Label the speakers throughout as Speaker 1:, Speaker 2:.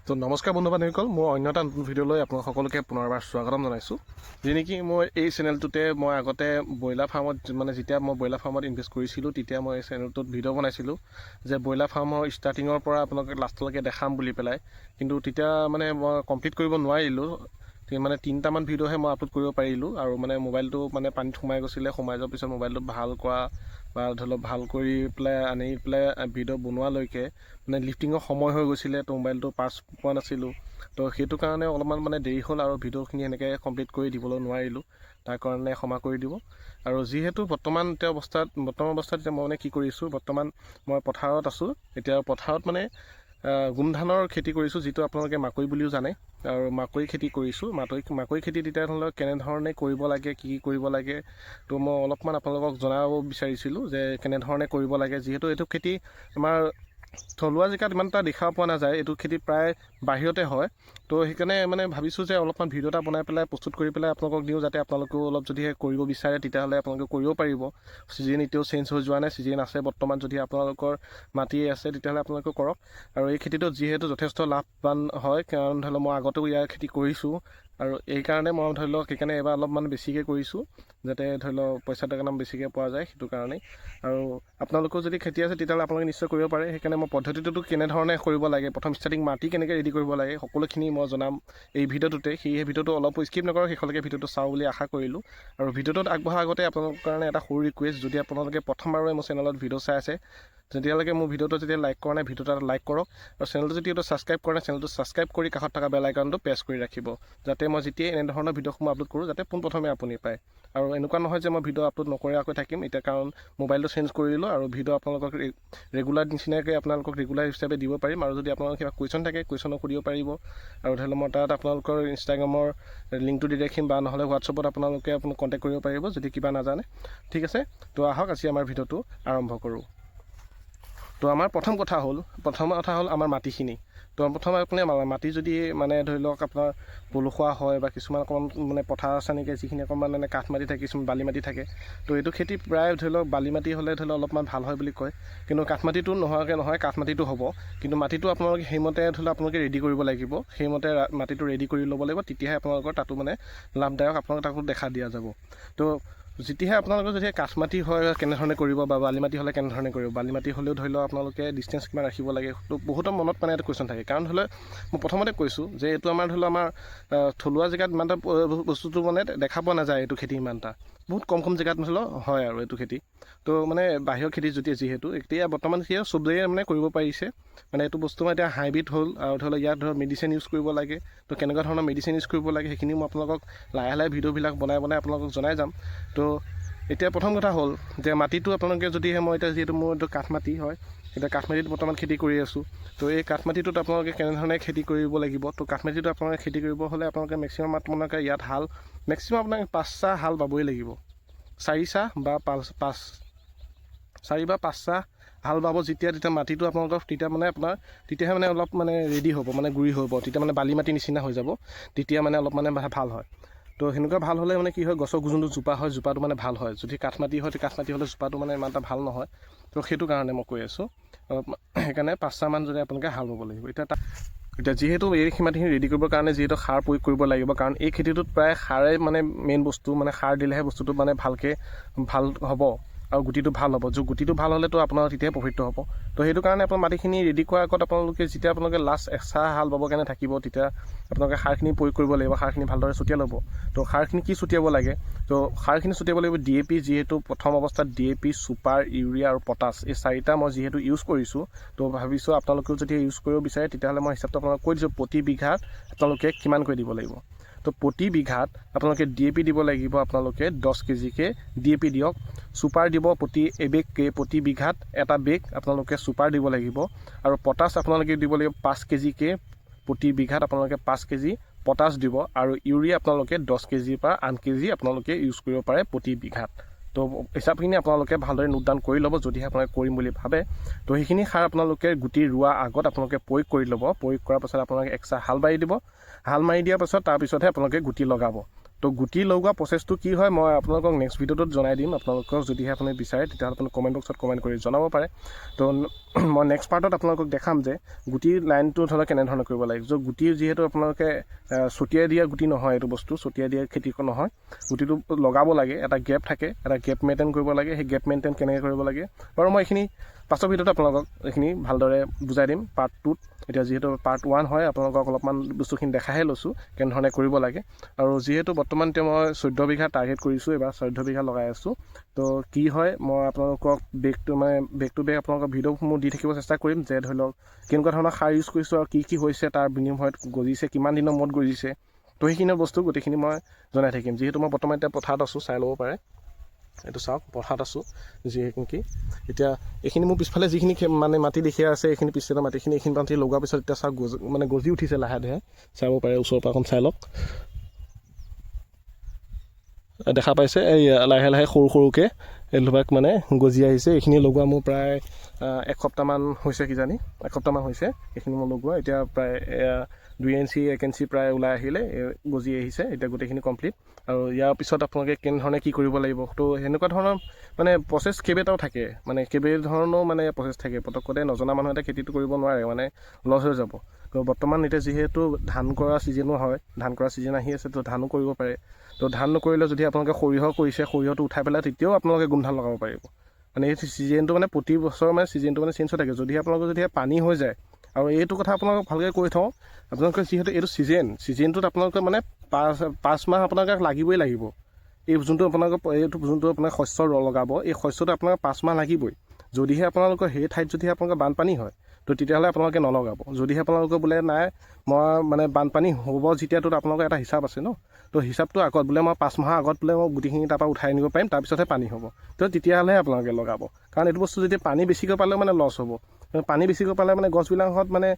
Speaker 1: তো নমস্কাৰ বন্ধু বান্ধৱীসকল, মোৰ অন্য এটা নতুন ভিডিঅ'লৈ আপোনালোক সকলোকে পুনৰবাৰ স্বাগতম জনাইছোঁ। যি নেকি মই এই চেনেলটোতে মই আগতে ব্ৰইলাৰ ফাৰ্মত, মানে যেতিয়া মই ব্ৰইলাৰ ফাৰ্মত ইনভেষ্ট কৰিছিলোঁ, তেতিয়া মই এই চেনেলটোত ভিডিঅ' বনাইছিলোঁ যে ব্ৰইলাৰ ফাৰ্মৰ ষ্টাৰ্টিঙৰ পৰা আপোনালোকে লাষ্টলৈকে দেখাম বুলি পেলাই। কিন্তু তেতিয়া মানে মই কমপ্লিট কৰিব নোৱাৰিলোঁ। মানে তিনিটামান ভিডিঅ'হে মই আপলোড কৰিব পাৰিলোঁ আৰু মানে মোবাইলটো মানে পানীত সোমাই গৈছিলে। সোমাই যোৱাৰ পিছত মোবাইলটো ভাল কৰা বা ধৰি লওক ভাল কৰি পেলাই আনি পেলাই ভিডিঅ' বনোৱালৈকে মানে লিফটিঙৰ সময় হৈ গৈছিলে। তো মোবাইলটো পাৰ্টছ পোৱা নাছিলোঁ। তো সেইটো কাৰণে অলপমান মানে দেৰি হ'ল আৰু ভিডিঅ'খিনি সেনেকৈ কমপ্লিট কৰি দিবলৈ নোৱাৰিলোঁ। তাৰ কাৰণে ক্ষমা কৰি দিব। আৰু যিহেতু বৰ্তমান অৱস্থাত এতিয়া মই মানে কি কৰিছোঁ, বৰ্তমান মই পথাৰত আছোঁ। এতিয়া পথাৰত মানে গোমধানৰ খেতি কৰিছোঁ, যিটো আপোনালোকে মাকৈ বুলিও জানে। আৰু মাকৈ খেতি কৰিছোঁ। মাকৈ খেতি তেতিয়া ধৰি লওক কেনেধৰণে কৰিব লাগে, কি কি কৰিব লাগে, তো মই অলপমান আপোনালোকক জনাব বিচাৰিছিলোঁ যে কেনেধৰণে কৰিব লাগে। যিহেতু এইটো খেতি আমাৰ থলুৱা জেগাত ইমান এটা দেখা পোৱা নাযায়, এইটো খেতি প্ৰায় বাহিৰতে হয়। তো সেইকাৰণে মানে ভাবিছোঁ যে অলপমান ভিডিঅ' এটা বনাই পেলাই প্ৰস্তুত কৰি পেলাই আপোনালোকক দিওঁ, যাতে আপোনালোকেও অলপ যদিহে কৰিব বিচাৰে, তেতিয়াহ'লে আপোনালোকে কৰিব পাৰিব। ছিজন এতিয়াও চেঞ্জ হৈ যোৱা নাই, ছিজন আছে বৰ্তমান। যদি আপোনালোকৰ মাটি আছে, তেতিয়াহ'লে আপোনালোকে কৰক। আৰু এই খেতিটোত যিহেতু যথেষ্ট লাভৱান হয়, কাৰণ ধৰি লওক মই আগতেও ইয়াৰ খেতি কৰিছোঁ আৰু এইকাৰণে মই ধৰি লওক সেইকাৰণে এইবাৰ অলপমান বেছিকৈ কৰিছোঁ, যাতে ধৰি লওক পইচা টকা বেছিকৈ পোৱা যায়, সেইটো কাৰণেই। আৰু আপোনালোকেও যদি খেতি আছে, তেতিয়াহ'লে আপোনালোকে নিশ্চয় কৰিব পাৰে। সেইকাৰণে মই পদ্ধতিটো কেনেধৰণে কৰিব লাগে, প্ৰথম ষ্টাৰ্টিং মাটি কেনেকৈ ৰেডি কৰিব লাগে, সকলোখিনি মই জনাম এই ভিডিঅ'টোতে। সেয়েহে ভিডিঅ'টো অলপো স্কিপ নকৰক, শেষলৈকে ভিডিঅ'টো চাওঁ বুলি আশা কৰিলোঁ। আৰু ভিডিঅ'টোত আগবঢ়াৰ আগতে আপোনালোকৰ কাৰণে এটা সৰু ৰিকুৱেষ্ট, যদি আপোনালোকে প্ৰথমবাৰৰ মোৰ চেনেলত ভিডিঅ' চাই আছে, তেতিয়ালৈকে মোৰ ভিডিঅ'টো যেতিয়া লাইক কৰা নাই, ভিডিঅ'টো এটা লাইক কৰক। আৰু চেনেলটো যদি এইটো ছাবস্ক্ৰাইব কৰা নাই, চেনেলটো ছাবস্ক্ৰাইব কৰি কাষত থকা বেল আইকনটো প্ৰেছ কৰি ৰাখিব, যাতে মই যেতিয়াই এনেধৰণৰ ভিডিঅ'সমূহ আপলোড কৰোঁ, যাতে পোনপ্ৰথমে আপুনি পায়। আৰু এনেকুৱা নহয় যে মই ভিডিঅ' আপলোড নকৰাকৈ থাকিম এতিয়া, কাৰণ মোবাইলটো চেঞ্জ কৰিলোঁ আৰু ভিডিঅ' আপোনালোকক ৰেগুলাৰ নিচিনাকৈ আপোনালোকক ৰেগুলাৰ হিচাপে দিব পাৰিম। আৰু যদি আপোনালোকৰ কিবা কুৱেশ্যন থাকে, কুৱেশ্যনো সুধিব পাৰিব। আৰু ধৰি লওক মই তাত আপোনালোকৰ ইনষ্টাগ্ৰামৰ লিংকটো দি ৰাখিম বা নহ'লে হোৱাটছএপত আপোনালোকে আপোনাক কণ্টেক্ট কৰিব পাৰিব, যদি কিবা নাজানে। ঠিক আছে, তো আহক আজি আমাৰ ভিডিঅ'টো আৰম্ভ কৰোঁ। তো আমাৰ প্ৰথম কথা হ'ল আমাৰ মাটিখিনি। তো প্ৰথম আপুনি মাটি যদি মানে ধৰি লওক আপোনাৰ পলসুৱা হয় বা কিছুমান অকণমান মানে পথাৰ চানিকে যিখিনি অকণমান মানে কাঠ মাটি থাকে, কিছুমান বালি মাটি থাকে, তো এইটো খেতি প্ৰায় ধৰি লওক বালি মাটি হ'লে ধৰি লওক অলপমান ভাল হয় বুলি কয়। কিন্তু কাঠ মাটিটো নোহোৱাকৈ নহয়, কাঠ মাটিটো হ'ব, কিন্তু মাটিটো আপোনালোকে সেইমতে ধৰি লওক আপোনালোকে ৰেডি কৰিব লাগিব। সেইমতে মাটিটো ৰেডি কৰি ল'ব লাগিব, তেতিয়াহে আপোনালোকৰ তাতো মানে লাভদায়ক আপোনালোকৰ তাতো দেখা দিয়া যাব। তো যেতিয়াহে আপোনালোকৰ যদি কাঠ মাটি হয় কেনেধৰণে কৰিব বা বালি মাটি হ'লে কেনেধৰণে কৰিব, বালি মাটি হ'লেও ধৰি লওক আপোনালোকে ডিষ্টেঞ্চ কিমান ৰাখিব লাগে, তো বহুতৰ মনত মানে এটা কুৱেশ্যন থাকে। কাৰণ ধৰি লওক মই প্ৰথমতে কৈছোঁ যে এইটো আমাৰ ধৰি লওক আমাৰ থলুৱা জেগাত ইমান এটা বস্তুটো মানে দেখা পোৱা নাযায়। এইটো খেতি ইমান এটা বহুত কম কম জেগাত ধৰি লওক হয়। আৰু এইটো খেতি তো মানে বাহিৰৰ খেতি যেতিয়া যিহেতু এতিয়া বৰ্তমান সেয়া চব জেগাই মানে কৰিব পাৰিছে। মানে এইটো বস্তু মানে এতিয়া হাইব্ৰিড হ'ল। আৰু ধৰি লওক ইয়াত ধৰক মেডিচিন ইউজ কৰিব লাগে, তো কেনেকুৱা ধৰণৰ মেডিচিন ইউজ কৰিব লাগে, সেইখিনিও মই আপোনালোকক লাহে লাহে ভিডিঅ'বিলাক বনাই বনাই আপোনালোকক জনাই যাম। তো এতিয়া প্ৰথম কথা হ'ল যে মাটিটো আপোনালোকে যদিহে মই এতিয়া যিহেতু মোৰ এইটো কাঠ মাটি হয়, এতিয়া কাঠ মাটিত বৰ্তমান খেতি কৰি আছোঁ। তো এই কাঠ মাটিটোত আপোনালোকে কেনেধৰণে খেতি কৰিব লাগিব? তো কাঠ মাটিটো আপোনালোকে খেতি কৰিব হ'লে আপোনালোকে মেক্সিমাম আপোনালোকে ইয়াত হাল মেক্সিমাম আপোনালোকে 5 চাহ হাল বাবই লাগিব। 4 চাহ বা পাঁচ পাঁচ চাৰি বা 5 চাহ হাল বাব যেতিয়া, তেতিয়া মাটিটো আপোনালোকৰ তেতিয়া মানে আপোনাৰ তেতিয়াহে মানে অলপ মানে ৰেডি হ'ব, মানে গুৰি হ'ব। তেতিয়া মানে বালি মাটি নিচিনা হৈ যাব, তেতিয়া মানে অলপ মানে ভাল হয়। তো সেনেকুৱা ভাল হ'লে মানে কি হয়, গছৰ যোনটো জোপা হয়, জোপাটো মানে ভাল হয়। যদি কাঠ মাটি হয়, কাঠ মাটি হ'লে জোপাটো মানে ইমান এটা ভাল নহয়। তো সেইটো কাৰণে মই কৈ আছোঁ অলপ, সেইকাৰণে 5 চাহমান যদি আপোনালোকে হাল বাব লাগিব। এতিয়া যিহেতু এই মাটিখিনি ৰেডি কৰিবৰ কাৰণে যিহেতু সাৰ প্ৰয়োগ কৰিব লাগিব, কাৰণ এই খেতিটোত প্ৰায় সাৰেই মানে মেইন বস্তু। মানে সাৰ দিলেহে বস্তুটো মানে ভালকৈ ভাল হ'ব আৰু গুটিটো ভাল হ'ব। গুটিটো ভাল হ'লেতো আপোনাৰ তেতিয়াহে প্ৰফিটটো হ'ব। তো সেইটো কাৰণে আপোনাৰ মাটিখিনি ৰেডি কৰাৰ আগত আপোনালোকে যেতিয়া আপোনালোকে লাষ্ট এচাহ হাল বাবৰ কাৰণে থাকিব, তেতিয়া আপোনালোকে সাৰখিনি প্ৰয়োগ কৰিব লাগিব। সাৰখিনি ভালদৰে ছটিয়াই ল'ব। তো সাৰখিনি কি ছটিয়াব লাগে? তো সাৰখিনি ছটিয়াব লাগিব ডিএপি। যিহেতু প্ৰথম অৱস্থাত ডিএপি, ছুপাৰ, ইউৰিয়া আৰু পটাছ, এই চাৰিটা মই যিহেতু ইউজ কৰিছোঁ, তো ভাবিছোঁ আপোনালোকেও যদি ইউজ কৰিব বিচাৰে, তেতিয়াহ'লে মই হিচাপটো আপোনালোকক কৈ দিছোঁ, প্ৰতি বিঘাত আপোনালোকে কিমানকৈ দিব লাগিব। তো প্ৰতি বিঘাত আপোনালোকে ডিএপি দিব লাগিব, আপোনালোকে 10 কেজিকৈ ডিএপি দিয়ক। ছুপাৰ দিব প্ৰতি এবেগকৈ, প্ৰতি বিঘাত এটা বেগ আপোনালোকে ছুপাৰ দিব লাগিব। আৰু পটাছ আপোনালোকে দিব লাগিব 5 কেজিকৈ, প্ৰতি বিঘাত আপোনালোকে 5 কেজি পটাছ দিব। আৰু ইউৰিয়া আপোনালোকে 10 কেজিৰ পৰা 8 কেজি আপোনালোকে ইউজ কৰিব পাৰে প্ৰতি বিঘাত। তো হিচাপখিনি আপোনালোকে ভালদৰে নোট ডাউন কৰি ল'ব, যদিহে আপোনালোকে কৰিম বুলি ভাবে। তো সেইখিনি সাৰ আপোনালোকে গুটি ৰোৱাৰ আগত আপোনালোকে প্ৰয়োগ কৰি ল'ব। প্ৰয়োগ কৰাৰ পাছত আপোনালোকে এক্সট্ৰা হাল বাৰি দিব। হাল মাৰি দিয়াৰ পাছত তাৰপিছতহে আপোনালোকে গুটি লগাব। তো তো গুটি লগোৱা প্ৰচেছটো কি হয়, মই আপোনালোকক নেক্সট ভিডিঅ'টোত জনাই দিম। আপোনালোকক যদিহে আপুনি বিচাৰে, তেতিয়াহ'লে আপুনি কমেণ্ট বক্সত কমেণ্ট কৰি জনাব পাৰে। তো মই নেক্সট পাৰ্টত আপোনালোকক দেখাম যে গুটিৰ লাইনটো ধৰি লওক কেনেধৰণে কৰিব লাগে। য' গুটি যিহেতু আপোনালোকে ছটিয়াই দিয়া গুটি নহয়, এইটো বস্তু ছটিয়াই দিয়া খেতি নহয়। গুটিটো লগাব লাগে, এটা গেপ থাকে, এটা গেপ মেইনটেইন কৰিব লাগে। সেই গেপ মেইনটেইন কেনেকৈ কৰিব লাগে বাৰু, মই এইখিনি পাছৰ ভিডিঅ'ত আপোনালোকক এইখিনি ভালদৰে বুজাই দিম পাৰ্ট 2ত। এতিয়া যিহেতু পাৰ্ট 1 হয়, আপোনালোকক অলপমান বস্তুখিনি দেখাহে লৈছোঁ কেনেধৰণে কৰিব লাগে। আৰু যিহেতু বৰ্তমান এতিয়া মই 14 বিঘা টাৰ্গেট কৰিছোঁ, এইবাৰ 14 বিঘা লগাই আছোঁ। তো কি হয়, মই আপোনালোকক বেক টু বেক আপোনালোকক ভিডিঅ'সমূহ দি থাকিব চেষ্টা কৰিম যে ধৰি লওক কেনেকুৱা ধৰণৰ সাৰ ইউজ কৰিছোঁ আৰু কি কি হৈছে, তাৰ বিনিময়ত গজিছে, কিমান দিনৰ মূৰত গজিছে। তো সেইখিনি বস্তু গোটেইখিনি মই জনাই থাকিম। যিহেতু মই বৰ্তমান এতিয়া পথাৰত আছোঁ, চাই ল'ব পাৰে, এইটো চাওক, পথাৰত আছোঁ। যিহেতু কি এতিয়া এইখিনি মোৰ পিছফালে যিখিনি মানে মাটি দেখি আছে, এইখিনি পিছফালে মাটিখিনি, এইখিনি মাটি লগোৱাৰ পিছত এতিয়া চাওক মানে গজি উঠিছে লাহে লাহে। চাব পাৰে, ওচৰৰ পৰা অকণ চাই লওক। দেখা পাইছে, এই লাহে লাহে সৰু সৰুকৈ এইবিলাক মানে গজি আহিছে। এইখিনি লগোৱা মোৰ প্ৰায় এসপ্তাহমান হৈছে কিজানি, এসপ্তাহমান হৈছে এইখিনি মই লগোৱা। এতিয়া প্ৰায় 2 ইঞ্চি, 1 ইঞ্চি প্ৰায় ওলাই আহিলে, গজি আহিছে এতিয়া গোটেইখিনি কমপ্লিট। আৰু ইয়াৰ পিছত আপোনালোকে কেনেধৰণে কি কৰিব লাগিব, তো সেনেকুৱা ধৰণৰ মানে প্ৰচেছ কেইবাটাও থাকে, মানে কেইবা ধৰণৰো মানে প্ৰচেছ থাকে। পটকতে নজনা মানুহ এটা খেতিটো কৰিব নোৱাৰে, মানে লছ হৈ যাব। তো বৰ্তমান এতিয়া যিহেতু ধান কৰা ছিজনো হয়, ধান কৰা ছিজন আহি আছে, তো ধানো কৰিব পাৰে। তো ধান নকৰিলেও যদি আপোনালোকে সৰিয়হ কৰিছে, সৰিয়হটো উঠাই পেলাই তেতিয়াও আপোনালোকে গোমধান লগাব পাৰিব। মানে এই ছিজনটো মানে প্ৰতি বছৰ মানে ছিজনটো মানে চেঞ্জ হৈ থাকে। যদি আপোনালোকৰ যদি পানী হৈ যায়, আৰু এইটো কথা আপোনালোকক ভালকৈ কৈ থওঁ, আপোনালোকে যিহেতু এইটো ছিজনটোত আপোনালোকে মানে 5 5 মাহ আপোনালোকে লাগিবই লাগিব। এই যোনটো আপোনালোকৰ এইটো যোনটো আপোনাৰ শস্য লগাব, এই শস্যটো আপোনালোকৰ 5 মাহ লাগিবই। যদিহে আপোনালোকৰ সেই ঠাইত যদিহে আপোনালোকৰ বানপানী হয়, তো তেতিয়াহ'লে আপোনালোকে নলগাব। যদিহে আপোনালোকৰ বোলে নাই, মই মানে বানপানী হ'ব যেতিয়াটোত আপোনালোকৰ এটা হিচাপ আছে ন, তো হিচাপটো আগত বোলে মই 5 মাহৰ আগত বোলে মই গুটিখিনি তাৰপৰা উঠাই আনিব পাৰিম, তাৰপিছতহে পানী হ'ব, তো তেতিয়াহ'লেহে আপোনালোকে লগাব। কাৰণ এইটো বস্তু যেতিয়া পানী বেছিকৈ পালেও মানে লছ হ'ব। পানী বেছিকৈ পালে মানে গছবিলাকত মানে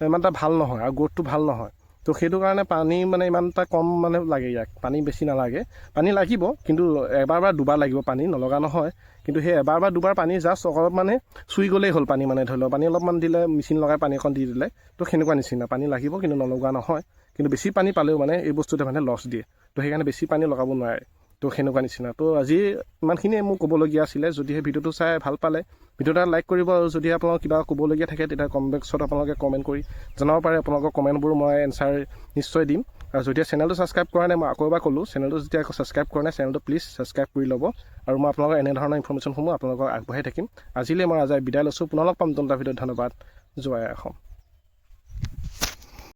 Speaker 1: ইমান এটা ভাল নহয় আৰু গ্ৰ'থটো ভাল নহয়। তো সেইটো কাৰণে পানী মানে ইমান এটা কম মানে লাগে ইয়াক, পানী বেছি নালাগে। পানী লাগিব, কিন্তু এবাৰ বা দুবাৰ লাগিব পানী, নলগা নহয়। কিন্তু সেই এবাৰ বা দুবাৰ পানী জাষ্ট অলপ মানে চুই গ'লেই হ'ল পানী, মানে ধৰি লওক পানী অলপমান দিলে, মেচিন লগাই পানী অকণ দি দিলে, তো সেনেকুৱা নিচিনা পানী লাগিব, কিন্তু নলগোৱা নহয়। কিন্তু বেছি পানী পালেও মানে এই বস্তুটোৱে মানে লছ দিয়ে, তো সেইকাৰণে বেছি পানী লগাব নোৱাৰে। তো সেনেকুৱা নিচিনা। তো আজি ইমানখিনিয়ে মোৰ ক'বলগীয়া আছিলে। যদিহে ভিডিঅ'টো চাই ভাল পালে, ভিডিঅ' এটা লাইক কৰিব আৰু যদি আপোনালোকৰ কিবা ক'বলগীয়া থাকে, তেতিয়া কমেণ্ট বক্সত আপোনালোকে কমেণ্ট কৰি জনাব পাৰে। আপোনালোকৰ কমেণ্টবোৰ মই এনচাৰ নিশ্চয় দিম। আৰু যদি চেনেলটো ছাবস্ক্ৰাইব কৰা নাই, মই আকৌ এবাৰ ক'লোঁ, চেনেলটো যেতিয়া ছাবস্ক্ৰাইব কৰা নাই, চেনেলটো প্লিজ ছাবস্ক্ৰাইব কৰি ল'ব। আৰু মই আপোনালোকৰ এনেধৰণৰ ইনফৰ্মেশ্যনসমূহ আপোনালোকক আগবঢ়াই থাকিম। আজিলৈ মই ৰাজাই বিদায় লৈছোঁ। পুনৰ লগ পাম নতুন এটা ভিডিঅ'ত। ধন্যবাদ। জয় অসম।